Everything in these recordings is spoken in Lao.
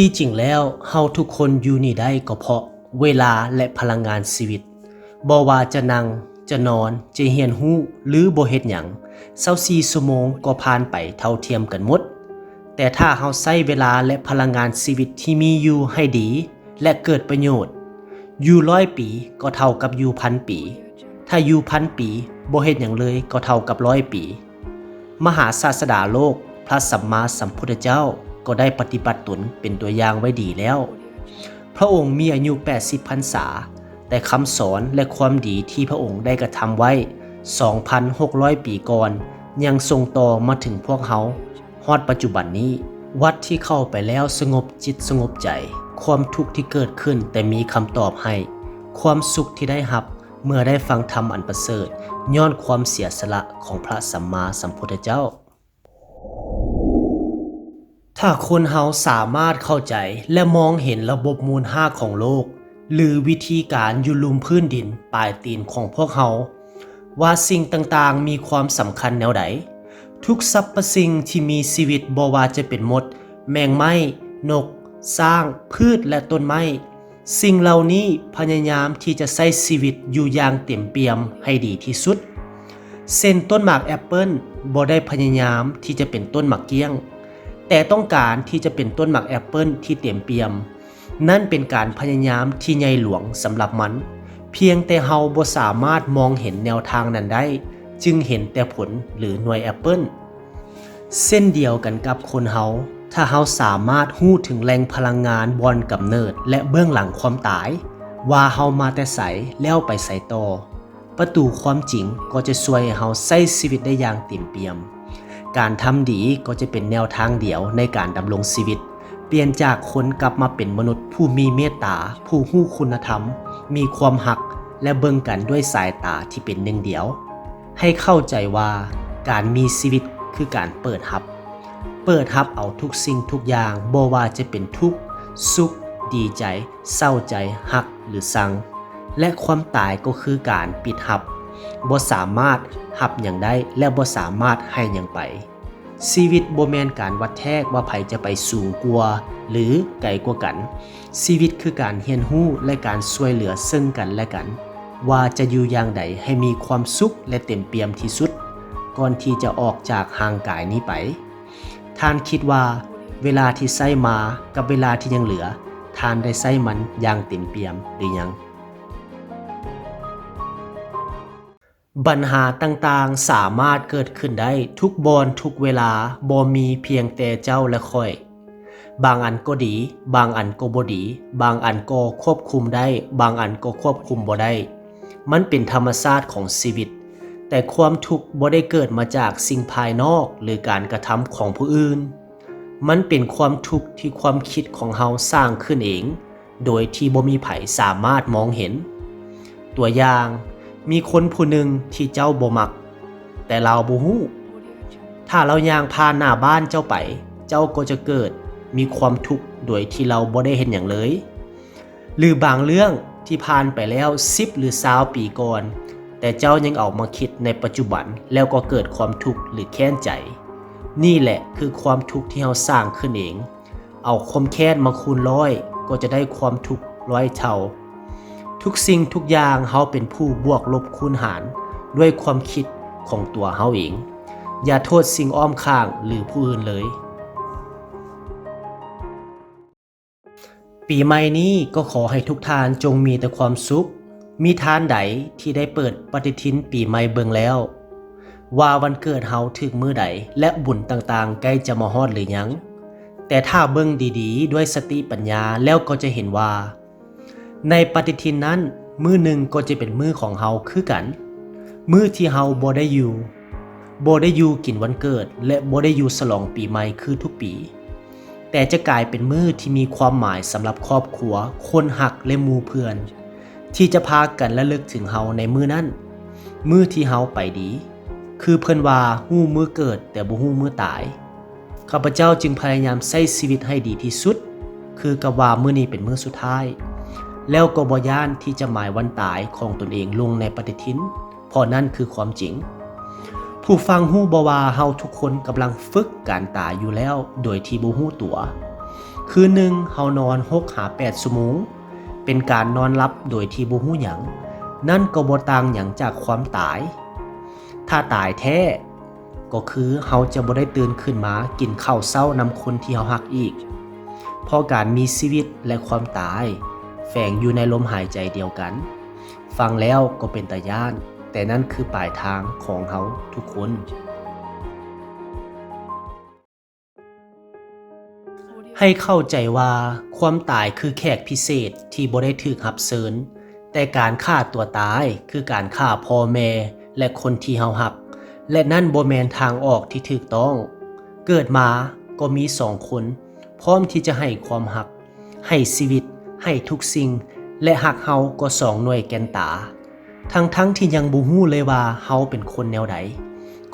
ທີ່ຈິງແລ້ວ, ເຮົາທຸກຄົນຢູ່ນີ້ໄດ້ກໍເພາະເວລາ ແລະ ພະລັງງານຊີວິດ. ບໍ່ວ່າຈະນັ່ງ, ຈະນອນ, ຈະຮຽນຮູ້ ຫຼື ບໍ່ເຮັດຫຍັງ, ຊາວສີ່ຊົ່ວໂມງກໍຜ່ານໄປເທົ່າທຽມກັນໝົດ. ແຕ່ຖ້າເຮົາໃຊ້ເວລາ ແລະ ພະລັງງານຊີວິດທີ່ມີຢູ່ໃຫ້ດີ ແລະ ເກີດປະໂຫຍດ, ຢູ່ຮ້ອຍປີກໍເທົ່າກັບຢູ່ພັນປີ. ຖ້າຢູ່ພັນປີບໍ່ເຮັດຫຍັງເລີຍກໍເທົ່າກັບຮ້ອຍປີ. ມະຫາສາດສະດາໂລກ ພະສຳມາສຳພຸດທະເຈົ້າ ກໍໄດ້ປະຕິບັດຕົນເປັນຕົວຢ່າງໄວ້ດີແລ້ວ. ພະອົງມີອາຍຸແປດສິບພັນສາ, ແຕ່ຄຳສອນ ແລະ ຄວາມດີທີ່ພະອົງໄດ້ກະທຳໄວ້ສອງພັນຫົກຮ້ອຍປີກ່ອນ ຍັງສົ່ງຕໍ່ມາເຖິງພວກເຮົາຮອດປັດຈຸບັນນີ້. ວັດທີ່ເຂົ້າໄປແລ້ວສະຫງົບຈິດສະຫງົບໃຈ, ຄວາມທຸກທີ່ເກີດຂຶ້ນແຕ່ມີຄຳຕອບໃຫ້, ຄວາມສຸກທີ່ໄດ້ຮັບເມື່ອໄດ້ຟັງທຳອັນປະເສີດ ຍ້ອນຄວາມເສຍສະຫຼະຂອງພະສຳມາສຳພຸດທະເຈົ້າ. ຖ້າຄົນເຮົາສາມາດເຂົ້າໃຈ ແລະ ມອງເຫັນລະບົບມູນຄ່າຂອງໂລກ ຫຼື ວິທີການຢູ່ລຸ່ມພື້ນດິນປາຍຕີນຂອງພວກເຮົາ ວ່າສິ່ງຕ່າງໆມີຄວາມສຳຄັນແນວໃດ, ທຸກສັບພະສິ່ງທີ່ມີຊີວິດ, ບໍ່ວ່າຈະເປັນມົດ, ແມງໄມ້, ນົກ, ຊ້າງ, ພືດ ແລະ ຕົ້ນໄມ້, ສິ່ງເຫຼົ່ານີ້ພະຍາຍາມທີ່ຈະໃຊ້ຊີວິດຢູ່ຢ່າງເຕັມປ່ຽມໃຫ້ດີທີ່ສຸດ. ເຊັ່ນ, ຕົ້ນໝາກແອັບເປິ້ນບໍ່ໄດ້ພະຍາຍາມທີ່ຈະເປັນຕົ້ນໝາກກ້ຽງ, ແຕ່ຕ້ອງການທີ່ຈະເປັນຕົ້ນໝາກແອັບເປິ້ນທີ່ເຕັມປ່ຽມ. ນັ້ນເປັນການພະຍາຍາມທີ່ໃຫຍ່ຫຼວງສຳລັບມັນ. ພຽງແຕ່ເຮົາບໍ່ສາມາດມອງເຫັນແນວທາງນັ້ນໄດ້, ຈຶ່ງເຫັນແຕ່ຜົນ ຫຼື ໜ່ວຍແອັບເປິ້ນ. ເຊັ່ນດຽວກັນກັບຄົນເຮົາ, ຖ້າເຮົາສາມາດຮູ້ເຖິງແຫຼ່ງພະລັງງານບ່ອນກຳເນີດ ແລະ ເບື້ອງຫຼັງຄວາມຕາຍ, ວ່າເຮົາມາແຕ່ໃສ ແລ້ວໄປໃສຕໍ່, ປະຕູຄວາມຈິງກໍຈະຊ່ວຍໃຫ້ເຮົາໃຊ້ຊີວິດໄດ້ຢ່າງເຕັມປ່ຽມ. ການທຳດີກໍຈະເປັນແນວທາງດຽວໃນການດຳລົງຊີວິດ. ປ່ຽນຈາກຄົນກັບມາເປັນມະນຸດຜູ້ມີເມດຕາ, ຜູ້ຮູ້ຄຸນນະທຳ, ມີຄວາມຮັກ ແລະ ເບິ່ງກັນດ້ວຍສາຍຕາທີ່ເປັນໜຶ່ງດຽວ. ໃຫ້ເຂົ້າໃຈວ່າການມີຊີວິດຄືການເປີດຮັບ, ເປີດຮັບເອົາທຸກສິ່ງທຸກຢ່າງ, ບໍ່ວ່າຈະເປັນທຸກ, ສຸກ, ດີໃຈ, ເສົ້າໃຈ, ຮັກ ຫຼື ຊັງ. ແລະ ຄວາມຕາຍກໍຄືການປິດຮັບ, ບໍ່ສາມາດຮັບຫຍັງໄດ້ ແລະ ບໍ່ສາມາດໃຫ້ຫຍັງໄປ. ຊີວິດບໍ່ແມ່ນການວັດແທກວ່າໃຜຈະໄປສູງກວ່າ ຫຼື ໄກກວ່າກັນ. ຊີວິດຄືການຮຽນຮູ້ ແລະ ການຊ່ວຍເຫຼືອເຊິ່ງກັນ ແລະ ກັນ, ວ່າຈະຢູ່ຢ່າງໃດໃຫ້ມີຄວາມສຸກ ແລະ ເຕັມປ່ຽມທີ່ສຸດ ກ່ອນທີ່ຈະອອກຈາກຮ່າງກາຍນີ້ໄປ. ທ່ານຄິດວ່າເວລາທີ່ໃຊ້ມາກັບເວລາທີ່ຍັງເຫຼືອ, ທ່ານໄດ້ໃຊ້ມັນຢ່າງເຕັມປ່ຽມຫຼືຍັງ? ບັນຫາຕ່າງໆສາມາດເກີດຂຶ້ນໄດ້ທຸກບ່ອນທຸກເວລາ, ບໍ່ມີພຽງແຕ່ເຈົ້າ ແລະ ຂ້ອຍ. ບາງອັນກໍດີ, ບາງອັນກໍບໍ່ດີ, ບາງອັນກໍຄວບຄຸມໄດ້, ບາງອັນກໍຄວບຄຸມບໍ່ໄດ້. ມັນເປັນທຳມະຊາດຂອງຊີວິດ, ແຕ່ຄວາມທຸກບໍ່ໄດ້ເກີດມາຈາກສິ່ງພາຍນອກ ຫຼື ການກະທຳຂອງຜູ້ອື່ນ. ມັນເປັນຄວາມທຸກທີ່ຄວາມຄິດຂອງເຮົາສ້າງຂຶ້ນເອງ, ໂດຍທີ່ບໍ່ມີໃຜສາມາດມອງເຫັນ. ຕົວຢ່າງ, ມີຄົນຜູ້ໜຶ່ງທີ່ເຈົ້າບໍ່ມັກ, ແຕ່ລາວບໍ່ຮູ້. ຖ້າລາວຍ່າງຜ່ານໜ້າບ້ານເຈົ້າໄປ, ເຈົ້າກໍຈະເກີດມີຄວາມທຸກໂດຍທີ່ລາວບໍ່ໄດ້ເຮັດຫຍັງເລີຍ. ຫຼື ບາງເລື່ອງທີ່ຜ່ານໄປແລ້ວສິບ ຫຼື ຊາວປີກ່ອນ, ແຕ່ເຈົ້າຍັງເອົາມາຄິດໃນປັດຈຸບັນ, ແລ້ວກໍເກີດຄວາມທຸກ ຫຼື ແຄ້ນໃຈ. ນີ້ແຫຼະຄືຄວາມທຸກທີ່ເຮົາສ້າງຂຶ້ນເອງ. ເອົາຄວາມແຄ້ນມາຄູນຮ້ອຍ ກໍຈະໄດ້ຄວາມທຸກຮ້ອຍເທົ່າ. ທຸກສິ່ງທຸກຢ່າງເຮົາເປັນຜູ້ບວກລົບຄູນຫານດ້ວຍຄວາມຄິດຂອງຕົວເຮົາເອງ. ຢ່າໂທດສິ່ງອ້ອມຂ້າງ ຫຼື ຜູ້ອື່ນເລີຍ. ປີໃໝ່ນີ້ກໍຂໍໃຫ້ທຸກທ່ານຈົ່ງມີແຕ່ຄວາມສຸກ. ມີທ່ານໃດທີ່ໄດ້ເປີດປະຕິທິນປີໃໝ່ເບິ່ງແລ້ວ ວ່າວັນເກີດເຮົາຖືກມື້ໃດ ແລະ ບຸນຕ່າງໆໃກ້ຈະມາຮອດຫຼືຍັງ? ແຕ່ຖ້າເບິ່ງດີໆດ້ວຍສະຕິປັນຍາແລ້ວກໍຈະເຫັນວ່າ ໃນປະຕິທິນນັ້ນ ມື້ໜຶ່ງກໍຈະເປັນມື້ຂອງເຮົາຄືກັນ, ມື້ທີ່ເຮົາບໍ່ໄດ້ຢູ່ ບໍ່ໄດ້ຢູ່ກິນວັນເກີດ ແລະ ບໍ່ໄດ້ຢູ່ສະຫຼອງປີໃໝ່ຄືທຸກປີ, ແຕ່ຈະກາຍເປັນມື້ທີ່ມີຄວາມໝາຍສຳລັບຄອບຄົວ, ຄົນຮັກ ແລະ ໝູ່ເພື່ອນ ທີ່ຈະພາກັນລະລຶກເຖິງເຮົາໃນມື້ນັ້ນ, ມື້ທີ່ເຮົາໄປດີ. ຄືເພິ່ນວ່າ ຮູ້ມື້ເກີດແຕ່ບໍ່ຮູ້ມື້ຕາຍ. ຂ້າພະເຈົ້າຈຶ່ງພະຍາຍາມໃຊ້ຊີວິດໃຫ້ດີທີ່ສຸດ, ຄືກັບວ່າມື້ນີ້ເປັນມື້ສຸດທ້າຍ, ແລ້ວກໍບໍ່ຢ້ານທີ່ຈະໝາຍວັນຕາຍຂອງຕົນເອງລົງໃນປະຕິທິນ, ເພາະນັ້ນຄືຄວາມຈິງ. ຜູ້ຟັງຮູ້ບໍ່ວ່າເຮົາທຸກຄົນກຳລັງຝຶກການຕາຍຢູ່ແລ້ວໂດຍທີ່ບໍ່ຮູ້ຕົວ? ຄືນໜຶ່ງເຮົານອນຫົກຫາແປດຊົ່ວໂມງ ເປັນການນອນຫຼັບໂດຍທີ່ບໍ່ຮູ້ຫຍັງ, ນັ້ນກໍບໍ່ຕ່າງຫຍັງຈາກຄວາມຕາຍ. ຖ້າຕາຍແທ້ ກໍຄືເຮົາຈະບໍ່ໄດ້ຕື່ນຂຶ້ນມາກິນເຂົ້າເຊົ້ານຳຄົນທີ່ເຮົາຮັກອີກ, ເພາະການມີຊີວິດ ແລະ ຄວາມຕາຍແຝງຢູ່ໃນລົມຫາຍໃຈດຽວກັນ. ຟັງແລ້ວກໍເປັນຕາຢ້ານ, ແຕ່ນັ້ນຄືປາຍທາງຂອງເຮົາທຸກຄົນ. ໃຫ້ເຂົ້າໃຈວ່າຄວາມຕາຍຄືແຂກພິເສດທີ່ບໍ່ໄດ້ຖືກຮັບເຊີນ, ແຕ່ການຂ້າຕົວຕາຍຄືການຂ້າພໍ່ແມ່ ແລະ ຄົນທີ່ເຮົາຮັກ, ແລະ ນັ້ນບໍ່ແມ່ນທາງອອກທີ່ຖືກຕ້ອງ. ເກີດມາກໍມີສອງຄົນ ພ້ອມທີ່ຈະໃຫ້ຄວາມຮັກ, ໃຫ້ຊີວິດ, ໃຫ້ທຸກສິ່ງ ແລະ ຮັກເຮົາກໍສອງໜ່ວຍແກ່ນຕາ. ທັງໆທີ່ຍັງບໍ່ຮູ້ເລີຍວ່າເຮົາເປັນຄົນແນວໃດ,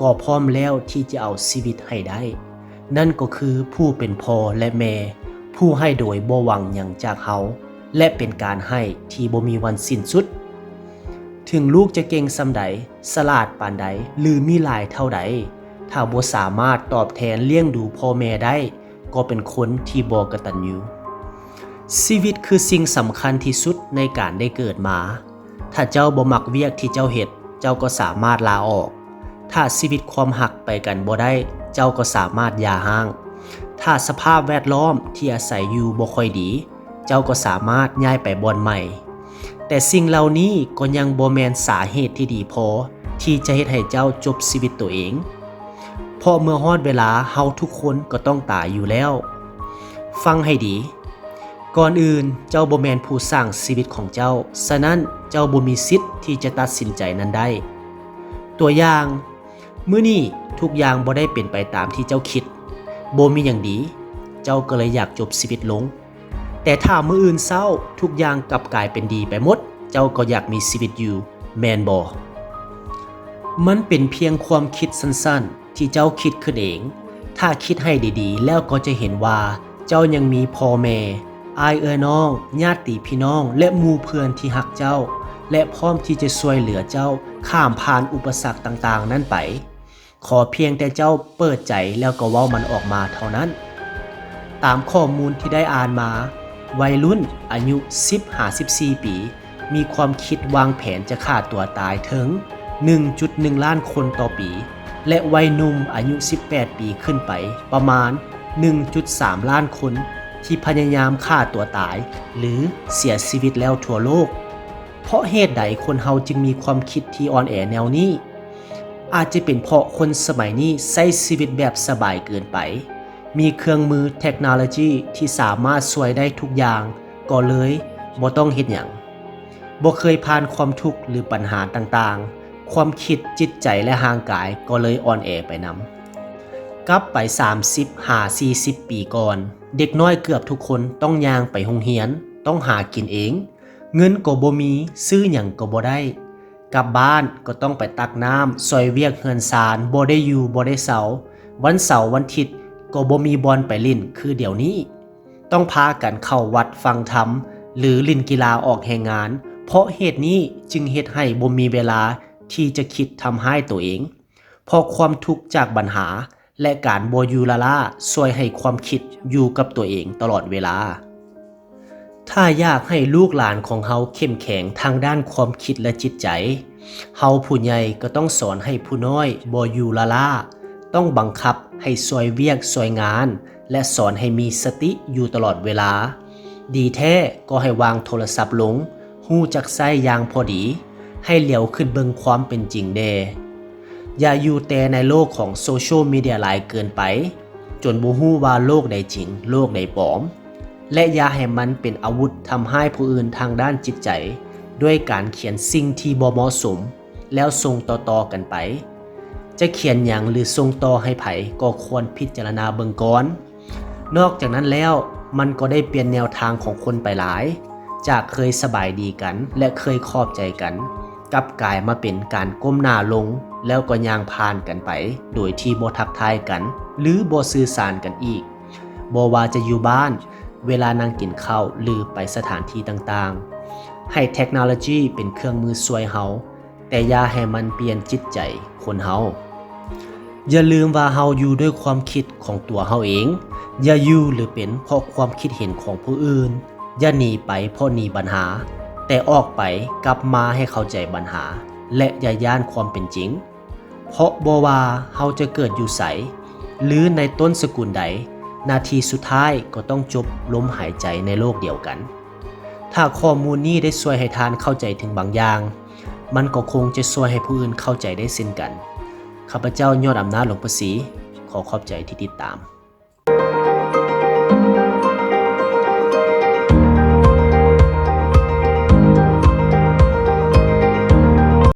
ກໍພ້ອມແລ້ວທີ່ຈະເອົາຊີວິດໃຫ້ໄດ້. ນັ້ນກໍຄືຜູ້ເປັນພໍ່ ແລະ ແມ່, ຜູ້ໃຫ້ໂດຍບໍ່ຫວັງຫຍັງຈາກເຮົາ ແລະ ເປັນການໃຫ້ທີ່ບໍ່ມີວັນສິ້ນສຸດ. ເຖິງລູກຈະເກັ່ງສ່ຳໃດ, ສະຫຼາດປານໃດ ຫຼື ມີຫຼາຍເທົ່າໃດ, ຖ້າບໍ່ສາມາດຕອບແທນລ້ຽງດູພໍ່ແມ່ໄດ້, ກໍເປັນຄົນທີ່ບໍ່ກະຕັນຍູ. ຊີວິດຄືສິ່ງສຳຄັນທີ່ສຸດໃນການໄດ້ເກີດມາ. ຖ້າເຈົ້າບໍ່ມັກວຽກທີ່ເຈົ້າເຮັດ, ເຈົ້າກໍສາມາດລາອອກ. ຖ້າຊີວິດຄວາມຮັກໄປກັນບໍ່ໄດ້, ເຈົ້າກໍສາມາດຢ່າຮ້າງ. ຖ້າສະພາບແວດລ້ອມທີ່ອາໄສຢູ່ບໍ່ຄ່ອຍດີ, ເຈົ້າກໍສາມາດຍ້າຍໄປບ່ອນໃໝ່. ແຕ່ສິ່ງເຫຼົ່ານີ້ກໍຍັງບໍ່ແມ່ນສາເຫດທີ່ດີພໍທີ່ຈະເຮັດໃຫ້ເຈົ້າຈົບຊີວິດໂຕເອງ, ເພາະເມື່ອຮອດເວລາເຮົາທຸກຄົນກໍຕ້ອງຕາຍຢູ່ແລ້ວ. ຟັງໃຫ້ດີ, ກ່ອນອື່ນເຈົ້າບໍ່ແມ່ນຜູ້ສ້າງຊີວິດຂອງເຈົ້າ, ສະນັ້ນເຈົ້າບໍ່ມີສິດທີ່ຈະຕັດສິນໃຈນັ້ນໄດ້. ຕົວຢ່າງ, ມື້ນີ້ທຸກຢ່າງບໍ່ໄດ້ເປັນໄປຕາມທີ່ເຈົ້າຄິດ, ບໍ່ມີຫຍັງດີ, ເຈົ້າກໍເລີຍຢາກຈົບຊີວິດລົງ. ແຕ່ຖ້າມື້ອື່ນເຊົ້າທຸກຢ່າງກັບກາຍເປັນດີໄປໝົດ, ເຈົ້າກໍຢາກມີຊີວິດຢູ່, ແມ່ນບໍ່? ມັນເປັນພຽງຄວາມຄິດສັ້ນໆທີ່ເຈົ້າຄິດຂຶ້ນເອງ. ຖ້າຄິດໃຫ້ດີໆ ແລ້ວກໍຈະເຫັນວ່າເຈົ້າຍັງມີພໍ່ແມ່, ອ້າຍເອື້ອຍນ້ອງ, ຍາດຕິພີ່ນ້ອງ ແລະ ໝູ່ເພື່ອນທີ່ຮັກເຈົ້າ ແລະ ພ້ອມທີ່ຈະຊ່ວຍເຫຼືອເຈົ້າຂ້າມຜ່ານອຸປະສັກຕ່າງໆນັ້ນໄປ. ຂໍພຽງແຕ່ເຈົ້າເປີດໃຈແລ້ວກໍເວົ້າມັນອອກມາເທົ່ານັ້ນ. ຕາມຂໍ້ມູນທີ່ໄດ້ອ່ານມາ, ໄວລຸ້ນອາຍຸສິບຫາສິບສີ່ປີ ມີຄວາມຄິດວາງແຜນຈະຂ້າຕົວຕາຍເຖິງໜຶ່ງຈຸດໜຶ່ງລ້ານຄົນຕໍ່ປີ ແລະ ໄວໜຸ່ມອາຍຸສິບແປດປີຂຶ້ນໄປປະມານໜຶ່ງຈຸດສາມລ້ານຄົນ ທີ່ພະຍາຍາມຂ້າຕົວຕາຍ ຫຼື ເສຍຊີວິດແລ້ວທົ່ວໂລກ. ເພາະເຫດໃດຄົນເຮົາຈຶ່ງມີຄວາມຄິດທີ່ອ່ອນແອແນວນີ້? ອາດຈະເປັນເພາະຄົນສະໄໝນີ້ໃຊ້ຊີວິດແບບສະບາຍເກີນໄປ, ມີເຄື່ອງມືເທັກໂນໂລຈີທີ່ສາມາດຊ່ວຍໄດ້ທຸກຢ່າງ, ກໍເລີຍບໍ່ຕ້ອງເຮັດຫຍັງ. ບໍ່ເຄີຍຜ່ານຄວາມທຸກ ຫຼື ບັນຫາຕ່າງໆ, ຄວາມຄິດ, ຈິດໃຈ ແລະ ຮ່າງກາຍກໍເລີຍອ່ອນແອໄປນຳ. ກັບໄປສາມສິບຫາສີ່ສິບປີກ່ອນ, ເດັກນ້ອຍເກືອບທຸກຄົນຕ້ອງຍ່າງໄປໂຮງຮຽນ, ຕ້ອງຫາກິນເອງ, ເງິນກໍບໍ່ມີ, ຊື້ຫຍັງກໍບໍ່ໄດ້. ກັບບ້ານກໍຕ້ອງໄປຕັກນ້ຳ, ຊ່ອຍວຽກເຮືອນຊານ, ບໍ່ໄດ້ຢູ່, ບໍ່ໄດ້ເຊົາ. ວັນເສົາ, ວັນທິດກໍບໍ່ມີບ່ອນໄປຫຼິ້ນຄືດຽວນີ້. ຕ້ອງພາກັນເຂົ້າວັດຟັງທຳ ຫຼື ຫຼິ້ນກິລາອອກແຮງງານ. ເພາະເຫດນີ້ຈຶ່ງເຮັດໃຫ້ບໍ່ມີເວລາທີ່ຈະຄິດທຳຮ້າຍໂຕເອງ, ເພາະຄວາມທຸກຈາກບັນຫາ ແລະ ການບໍ່ຢູ່ລ້າໆ ຊ່ວຍໃຫ້ຄວາມຄິດຢູ່ກັບຕົວເອງຕະຫຼອດເວລາ. ຖ້າຢາກໃຫ້ລູກຫຼານຂອງເຮົາເຂັ້ມແຂງທາງດ້ານຄວາມຄິດ ແລະ ຈິດໃຈ, ເຮົາຜູ້ໃຫຍ່ກໍຕ້ອງສອນໃຫ້ຜູ້ນ້ອຍບໍ່ຢູ່ລ້າໆ, ຕ້ອງບັງຄັບໃຫ້ຊ່ວຍວຽກຊ່ວຍງານ ແລະ ສອນໃຫ້ມີສະຕິຢູ່ຕະຫຼອດເວລາ. ດີແທ້ກໍໃຫ້ວາງໂທລະສັບລົງ, ຮູ້ຈັກໃຊ້ຢ່າງພໍດີ, ໃຫ້ຫຼຽວຂຶ້ນເບິ່ງຄວາມເປັນຈິງແດ່. ຢ່າຢູ່ແຕ່ໃນໂລກຂອງໂຊຊຽວມີເດຍຫຼາຍເກີນໄປ, ຈົນບໍ່ຮູ້ວ່າໂລກໃດຈິງ, ໂລກໃດປອມ, ແລະ ຢ່າໃຫ້ມັນເປັນອາວຸດທຳຮ້າຍຜູ້ອື່ນທາງດ້ານຈິດໃຈ ດ້ວຍການຂຽນສິ່ງທີ່ບໍ່ເໝາະສົມ ແລ້ວສົ່ງຕໍ່ໆກັນໄປ. ຈະຂຽນຫຍັງ ຫຼື ສົ່ງຕໍ່ໃຫ້ໃຜ ກໍຄວນພິຈາລະນາເບິ່ງກ່ອນ. ນອກຈາກນັ້ນແລ້ວ, ມັນກໍໄດ້ປ່ຽນແນວທາງຂອງຄົນໄປຫຼາຍ, ຈາກເຄີຍສະບາຍດີກັນ ແລະ ເຄີຍຂອບໃຈກັນ, ກັບກາຍມາເປັນການກົ້ມໜ້າລົງ ແລ້ວກໍຍ່າງຜ່ານກັນໄປ ໂດຍທີ່ບໍ່ທັກທາຍກັນ ຫຼື ບໍ່ສື່ສານກັນອີກ. ບໍ່ວ່າຈະຢູ່ບ້ານ, ເວລານັ່ງກິນເຂົ້າ ຫຼື ໄປສະຖານທີ່ຕ່າງໆ. ໃຫ້ເທັກໂນໂລຈີເປັນເຄື່ອງມືຊ່ວຍເຮົາ, ແຕ່ຢ່າໃຫ້ມັນປ່ຽນຈິດໃຈຄົນເຮົາ. ຢ່າລືມວ່າເຮົາຢູ່ດ້ວຍຄວາມຄິດຂອງຕົວເຮົາເອງ. ຢ່າຢູ່ ຫຼື ເປັນເພາະຄວາມຄິດເຫັນຂອງຜູ້ອື່ນ. ຢ່າໜີໄປເພາະໜີບັນຫາ, ແຕ່ອອກໄປ, ກັບມາໃຫ້ເຂົ້າໃຈບັນຫາ ແລະ ຢ່າຢ້ານຄວາມເປັນຈິງ. ເພາະບໍ່ວ່າເຮົາຈະເກີດຢູ່ໃສ ຫຼື ໃນຕົ້ນສະກຸນໃດ, ນາທີສຸດທ້າຍກໍຕ້ອງຈົບລົມຫາຍໃຈໃນໂລກດຽວກັນ. ຖ້າຂໍ້ມູນນີ້ໄດ້ຊ່ວຍໃຫ້ທ່ານເຂົ້າໃຈເຖິງບາງຢ່າງ, ມັນກໍຄົງຈະຊ່ວຍໃຫ້ຜູ້ອື່ນເຂົ້າໃຈໄດ້ເຊັ່ນກັນ. ຂ້າພະເຈົ້າ ຍອດອຳນາດ ຫຼວງພະສີ, ຂໍຂອບໃຈທີ່ຕິດຕາມ.